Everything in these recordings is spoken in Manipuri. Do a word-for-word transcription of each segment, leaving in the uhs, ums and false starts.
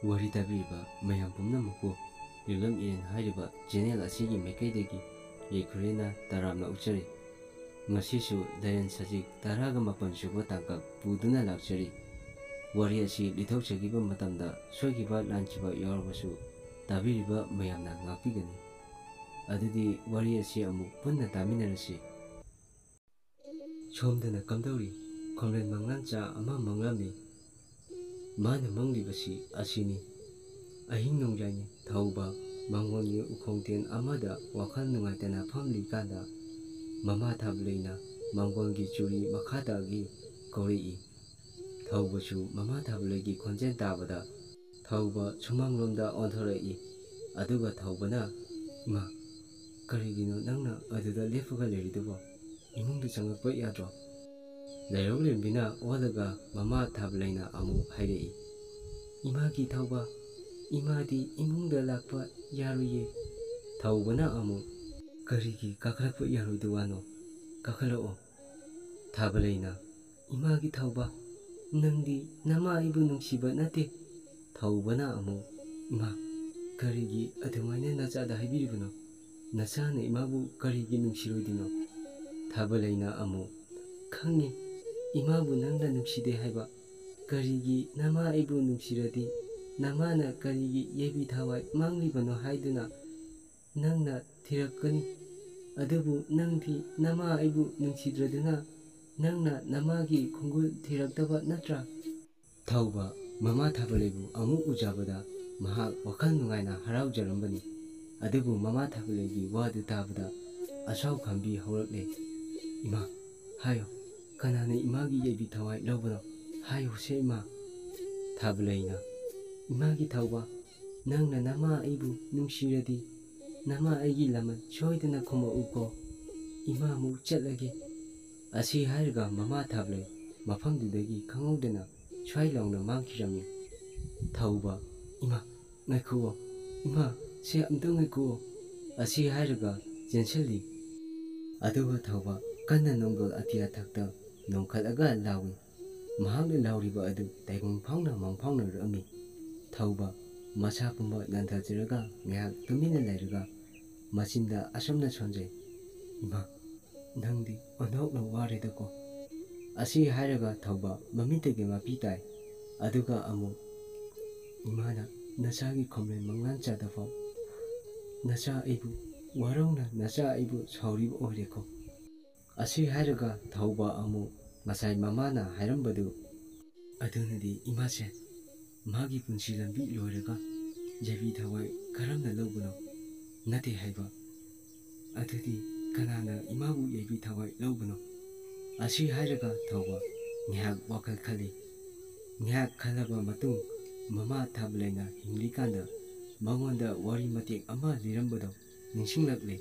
ꯋꯥꯔꯤ ꯇꯥꯕꯤꯔꯤꯕ ꯃꯌꯥꯝ ꯄꯨꯝꯅꯃꯛꯄꯨ ꯔꯤꯂꯝ ꯏꯔꯦꯟ ꯍꯥꯏꯔꯤꯕ ꯆꯦꯅꯦꯜ ꯑꯁꯤꯒꯤ ꯃꯥꯏꯀꯩꯗꯒꯤ ꯌꯥꯏꯐꯔꯦꯅ ꯇꯔꯥꯝꯅ ꯑꯣꯛꯆꯔꯤ꯫ ꯉꯁꯤꯁꯨ ꯂꯥꯏꯔꯦꯟ ꯁꯖꯤꯛ ꯇꯔꯥꯒ ꯃꯥꯄꯟ ꯁꯨꯕ ꯇꯥꯡꯀꯛ ꯄꯨꯗꯨꯅ ꯂꯥꯛꯆꯔꯤ꯫ ꯋꯥꯔꯤ ꯑꯁꯤ ꯂꯤꯊꯣꯛꯆꯈꯤꯕ ꯃꯇꯝꯗ ꯁꯣꯏꯈꯤꯕ ꯂꯥꯟꯈꯤꯕ ꯌꯥꯎꯔꯕꯁꯨ ꯇꯥꯕꯤꯔꯤꯕ ꯃꯌꯥꯝꯅ ꯉꯥꯛꯄꯤꯒꯅꯤ꯫ ꯑꯗꯨꯗꯤ ꯋꯥꯔꯤ ꯑꯁꯤ ꯑꯃꯨꯛ ꯄꯨꯟꯅ ꯇꯥꯃꯤꯟꯅꯔꯁꯤ꯫ ꯁꯣꯝꯗꯅ ꯀꯝꯗꯧꯔꯤ? ꯈꯣꯝꯂꯦꯟ ꯃꯪꯂꯥꯟꯆꯥ ꯑꯃ ꯃꯪꯂꯝꯃꯤ꯫ ꯃꯥꯅ ꯃꯪꯂꯤꯕꯁꯤ ꯑꯁꯤꯅꯤ꯫ ꯑꯍꯤꯡ ꯅꯣꯡꯌꯥꯏꯅꯤ ꯊꯧꯕ ꯃꯥꯡꯒꯣꯜꯒꯤ ꯎꯈꯣꯡꯊꯦꯟ ꯑꯃꯗ ꯋꯥꯈꯜ ꯅꯨꯡꯉꯥꯏꯇꯅ ꯐꯝꯂꯤꯀꯥꯟꯗ ꯃꯃꯥ ꯊꯥꯕꯂꯩꯅ ꯃꯥꯡꯒꯣꯜꯒꯤ ꯆꯨꯔꯤ ꯃꯈꯥꯗꯒꯤ ꯀꯧꯔꯛꯏ꯫ ꯊꯧꯕꯁꯨ ꯃꯃꯥ ꯊꯥꯕꯂꯩꯒꯤ ꯈꯣꯟꯖꯦꯜ ꯇꯥꯕꯗ ꯊꯧꯕ ꯁꯨꯃꯥꯡꯂꯣꯝꯗ ꯑꯣꯟꯊꯣꯔꯛꯏ꯫ ꯑꯗꯨꯒ ꯊꯧꯕꯅ, "ꯏꯃꯥ, ꯀꯔꯤꯒꯤꯅꯣ ꯅꯪꯅ ꯑꯗꯨꯗ ꯂꯦꯞꯄꯒ ꯂꯩꯔꯤꯗꯨꯕꯣ? ꯏꯃꯨꯡꯗ ꯆꯪꯂꯛꯄ ꯌꯥꯗ꯭ꯔꯣ?" ꯂꯥꯏꯔꯣꯡꯂꯦꯝꯕꯤꯅ ꯑꯣꯜꯂꯒ ꯃꯃꯥ ꯊꯥꯕꯂꯩꯅ ꯑꯃꯨꯛ ꯍꯥꯏꯔꯛꯏ, "ꯏꯃꯥꯒꯤ ꯊꯧꯕ, ꯏꯃꯥꯗꯤ ꯏꯃꯨꯡꯗ ꯂꯥꯛꯄ ꯌꯥꯔꯣꯏꯌꯦ꯫" ꯊꯧꯕꯅ ꯑꯃꯨꯛ, "ꯀꯔꯤꯒꯤ ꯀꯥꯈꯠꯂꯛꯄ ꯌꯥꯔꯣꯏꯗꯧꯕꯅꯣ? ꯀꯥꯈꯠꯂꯛꯑꯣ꯫" ꯊꯥꯕꯂꯩꯅ, "ꯏꯃꯥꯒꯤ ꯊꯧꯕ, ꯅꯪꯗꯤ ꯅꯃꯥ ꯑꯩꯕꯨ ꯅꯨꯡꯁꯤꯕ ꯅꯠꯇꯦ꯫" ꯊꯧꯕꯅ ꯑꯃꯨꯛ, "ꯏꯃꯥ, ꯀꯔꯤꯒꯤ ꯑꯗꯨꯃꯥꯏꯅ ꯅꯆꯥꯗ ꯍꯥꯏꯕꯤꯔꯤꯕꯅꯣ? ꯅꯆꯥꯅ ꯏꯃꯥꯕꯨ ꯀꯔꯤꯒꯤ ꯅꯨꯡꯁꯤꯔꯣꯏꯗꯣꯏꯅꯣ?" ꯊꯥꯕꯂꯩꯅ ꯑꯃꯨꯛ, "ꯈꯪꯉꯤ, ꯏꯃꯥꯕꯨ ꯅꯪꯅ ꯅꯨꯡꯁꯤꯗꯦ ꯍꯥꯏꯕ꯫ ꯀꯔꯤꯒꯤ ꯅꯃꯥ ꯑꯩꯕꯨ ꯅꯨꯡꯁꯤꯔꯗꯤ ꯅꯃꯥꯅ ꯀꯔꯤꯒꯤ ꯌꯥꯏꯕꯤ ꯊꯋꯥꯏ ꯃꯥꯡꯂꯤꯕꯅꯣ ꯍꯥꯏꯗꯨꯅ ꯅꯪꯅ ꯊꯤꯔꯛꯀꯅꯤ꯫ ꯑꯗꯨꯕꯨ ꯅꯪꯗꯤ ꯅꯃꯥ ꯑꯩꯕꯨ ꯅꯨꯡꯁꯤꯗ꯭ꯔꯗꯨꯅ ꯅꯪꯅ ꯅꯃꯥꯒꯤ ꯈꯣꯡꯒꯨꯜ ꯊꯤꯔꯛꯇꯕ ꯅꯠꯇ꯭ꯔꯥ?" ꯊꯧꯕ ꯃꯃꯥ ꯊꯥꯕꯂꯩꯕꯨ ꯑꯃꯨꯛ ꯎꯖꯕꯗ ꯃꯍꯥꯛ ꯋꯥꯈꯜ ꯅꯨꯡꯉꯥꯏꯅ ꯍꯔꯥꯎꯖꯔꯝꯕꯅꯤ꯫ ꯑꯗꯨꯕꯨ ꯃꯃꯥ ꯊꯥꯕꯂꯩꯒꯤ ꯋꯥꯗꯨ ꯇꯥꯕꯗ ꯑꯁꯥꯎ ꯈꯥꯝꯕꯤ ꯍꯧꯔꯛꯂꯦ꯫ "ꯏꯃꯥ, ꯍꯥꯏꯌꯣ, ꯀꯅꯥꯅ ꯏꯃꯥꯒꯤ ꯌꯥꯏꯕꯤ ꯊꯋꯥꯏ ꯂꯧꯕꯅꯣ? ꯍꯥꯏꯌꯨꯁꯦ ꯏꯃꯥ꯫" ꯊꯥꯕꯂꯩꯅ, "ꯏꯃꯥꯒꯤ ꯊꯧꯕ, ꯅꯪꯅ ꯅꯃꯥ ꯑꯩꯕꯨ ꯅꯨꯡꯁꯤꯔꯗꯤ ꯅꯃꯥ ꯑꯩꯒꯤ ꯂꯃꯟ ꯁꯣꯏꯗꯅ ꯈꯨꯝꯃꯛꯎꯀꯣ꯫ ꯏꯃꯥ ꯑꯃꯨꯛ ꯆꯠꯂꯒꯦ꯫" ꯑꯁꯤ ꯍꯥꯏꯔꯒ ꯃꯃꯥ ꯊꯥꯕꯂꯩ ꯃꯐꯝꯗꯨꯗꯒꯤ ꯈꯪꯍꯧꯗꯅ ꯁ꯭ꯋꯥꯏ ꯂꯥꯎꯅ ꯃꯥꯡꯈꯤꯔꯝꯃꯤ꯫ ꯊꯧꯕ, "ꯏꯃꯥ, ꯉꯥꯏꯈꯨꯑꯣ, ꯏꯃꯥ, ꯁꯦ ꯑꯝꯇ ꯉꯥꯏꯈꯨꯑꯣ꯫" ꯑꯁꯤ ꯍꯥꯏꯔꯒ ꯆꯦꯟꯁꯤꯜꯂꯤ꯫ ꯑꯗꯨꯒ ꯊꯧꯕ ꯀꯟꯅ ꯅꯣꯡꯗꯣꯜ ꯑꯇꯤꯌꯥ ꯊꯛꯇ ꯅꯣꯡꯈꯠꯂꯒ ꯂꯥꯎꯏ꯫ ꯃꯍꯥꯛꯅ ꯂꯥꯎꯔꯤꯕ ꯑꯗꯨ ꯇꯥꯏꯕꯪ ꯐꯥꯎꯅ ꯃꯪꯐꯥꯎꯅꯔꯛꯑꯝꯃꯤ꯫ ꯊꯧꯕ ꯃꯁꯥ ꯄꯨꯝꯕ ꯅꯟꯊꯖꯔꯒ ꯉꯥꯏꯍꯥꯛ ꯇꯨꯃꯤꯟꯅ ꯂꯩꯔꯒ ꯃꯆꯤꯟꯗ ꯑꯁꯨꯝꯅ ꯁꯣꯟꯖꯩ, "ꯏꯃꯥ, ꯅꯪꯗꯤ ꯑꯣꯟꯊꯣꯛꯅ ꯋꯥꯔꯦꯗꯀꯣ"꯫ ꯑꯁꯤ ꯍꯥꯏꯔꯒ ꯊꯧꯕ ꯃꯃꯤꯠꯇꯒꯤ ꯃꯄꯤ ꯇꯥꯏ꯫ ꯑꯗꯨꯒ ꯑꯃꯨꯛ, "ꯏꯃꯥꯅ ꯅꯆꯥꯒꯤ ꯈꯣꯝꯂꯦꯟ ꯃꯪꯂꯥꯟ ꯆꯥꯗꯐꯥꯎ ꯅꯆꯥ ꯑꯩꯕꯨ ꯋꯥꯔꯧꯅ ꯅꯆꯥ ꯑꯩꯕꯨ ꯁꯥꯎꯔꯤꯕ ꯑꯣꯏꯔꯦꯀꯣ"꯫ ꯑꯁꯤ ꯍꯥꯏꯔꯒ ꯊꯧꯕ ꯑꯃꯨꯛ ꯉꯁꯥꯏ ꯃꯃꯥꯅ ꯍꯥꯏꯔꯝꯕꯗꯨ, ꯑꯗꯨꯅꯗꯤ ꯏꯃꯥꯁꯦ ꯃꯥꯒꯤ ꯄꯨꯟꯁꯤ ꯂꯝꯕꯤ ꯂꯣꯏꯔꯒ ꯌꯥꯏꯕꯤ ꯊꯋꯥꯏ ꯀꯔꯝꯅ ꯂꯧꯕꯅꯣ? ꯅꯠꯇꯦ ꯍꯥꯏꯕ꯫ ꯑꯗꯨꯗꯤ ꯀꯅꯥꯅ ꯏꯃꯥꯕꯨ ꯌꯥꯏꯕꯤ ꯊꯋꯥꯏ ꯂꯧꯕꯅꯣ? ꯑꯁꯤ ꯍꯥꯏꯔꯒ ꯊꯧꯕ ꯉꯥꯏꯍꯥꯛ ꯋꯥꯈꯜ ꯈꯜꯂꯤ꯫ ꯉꯥꯏꯍꯥꯛ ꯈꯜꯂꯕ ꯃꯇꯨꯡ ꯃꯃꯥ ꯊꯥꯕꯂꯩꯅ ꯍꯤꯡꯂꯤꯀꯥꯟꯗ ꯃꯉꯣꯟꯗ ꯋꯥꯔꯤ ꯃꯇꯦꯛ ꯑꯃ ꯂꯤꯔꯝꯕꯗꯣ ꯅꯤꯡꯁꯤꯡꯂꯛꯂꯦ꯫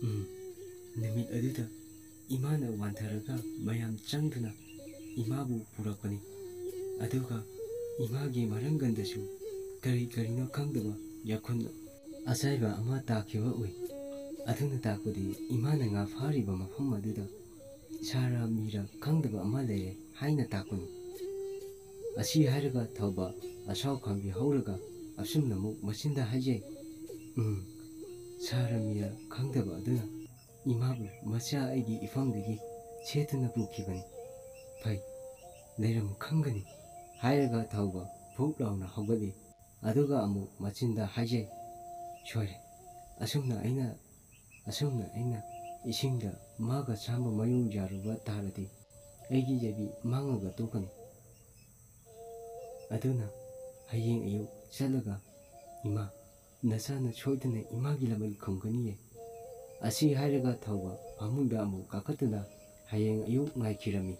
ꯎꯝ, ꯅꯨꯃꯤꯠ ꯑꯗꯨꯗ ꯏꯃꯥꯅ ꯋꯥꯟꯊꯔꯒ ꯃꯌꯥꯝ ꯆꯪꯗꯨꯅ ꯏꯃꯥꯕꯨ ꯄꯨꯔꯛꯄꯅꯤ꯫ ꯑꯗꯨꯒ ꯏꯃꯥꯒꯤ ꯃꯔꯪꯒꯟꯗꯁꯨ ꯀꯔꯤ ꯀꯔꯤꯅꯣ ꯈꯪꯗꯕ ꯌꯥꯈꯨꯟ ꯑꯁꯥꯏꯕ ꯑꯃ ꯇꯥꯈꯤꯕ ꯎꯏ꯫ ꯑꯗꯨꯅ ꯇꯥꯛꯄꯗꯤ ꯏꯃꯥꯅ ꯉꯥ ꯐꯥꯔꯤꯕ ꯃꯐꯝ ꯑꯗꯨꯗ ꯁꯥꯔ ꯃꯤꯔ ꯈꯪꯗꯕ ꯑꯃ ꯂꯩꯔꯦ ꯍꯥꯏꯅ ꯇꯥꯛꯄꯅꯤ꯫ ꯑꯁꯤ ꯍꯥꯏꯔꯒ ꯊꯧꯕ ꯑꯁꯥꯎ ꯈꯥꯝꯕꯤ ꯍꯧꯔꯒ ꯑꯁꯨꯝꯅ ꯑꯃꯨꯛ ꯃꯆꯤꯟꯗ ꯍꯥꯏꯖꯩ, "ꯎꯝ, ꯁꯥꯔ ꯃꯤꯔ ꯈꯪꯗꯕ ꯑꯗꯨꯅ ꯏꯃꯥꯕꯨ ꯃꯆꯥ ꯑꯩꯒꯤ ꯏꯐꯝꯗꯒꯤ ꯁꯦꯠꯇꯨꯅ ꯄꯨꯈꯤꯕꯅꯤ꯫ ꯐꯩ, ꯂꯩꯔꯝ ꯈꯪꯒꯅꯤ" ꯍꯥꯏꯔꯒ ꯊꯧꯕ ꯐꯨꯛ ꯂꯥꯎꯅ ꯍꯧꯒꯠꯂꯤ꯫ ꯑꯗꯨꯒ ꯑꯃꯨꯛ ꯃꯆꯤꯟꯗ ꯍꯥꯏꯖꯩ, "ꯁꯣꯏꯔꯦ꯫ ꯑꯁꯨꯝꯅ ꯑꯩꯅ, ꯑꯁꯨꯝꯅ ꯑꯩꯅ ꯏꯁꯤꯡꯗ ꯃꯥꯒ ꯆꯥꯝꯕ ꯃꯌꯨꯡ ꯌꯥꯔꯨꯕ ꯇꯥꯔꯗꯤ ꯑꯩꯒꯤ ꯌꯥꯏꯕꯤ ꯃꯥꯡꯉꯒ ꯇꯣꯛꯀꯅꯤ꯫ ꯑꯗꯨꯅ ꯍꯌꯦꯡ ꯑꯌꯨꯛ ꯆꯠꯂꯒ ꯏꯃꯥ, ꯅꯆꯥꯅ ꯁꯣꯏꯗꯅ ꯏꯃꯥꯒꯤ ꯂꯃꯟ ꯈꯨꯝꯒꯅꯤꯌꯦ"꯫ ꯑꯁꯤ ꯍꯥꯏꯔꯒ ꯊꯧꯕ ꯐꯃꯨꯡꯗ ꯑꯃꯨꯛ ꯀꯥꯈꯠꯇꯨꯅ ꯍꯌꯦꯡ ꯑꯌꯨꯛ ꯉꯥꯏꯈꯤꯔꯝꯃꯤ꯫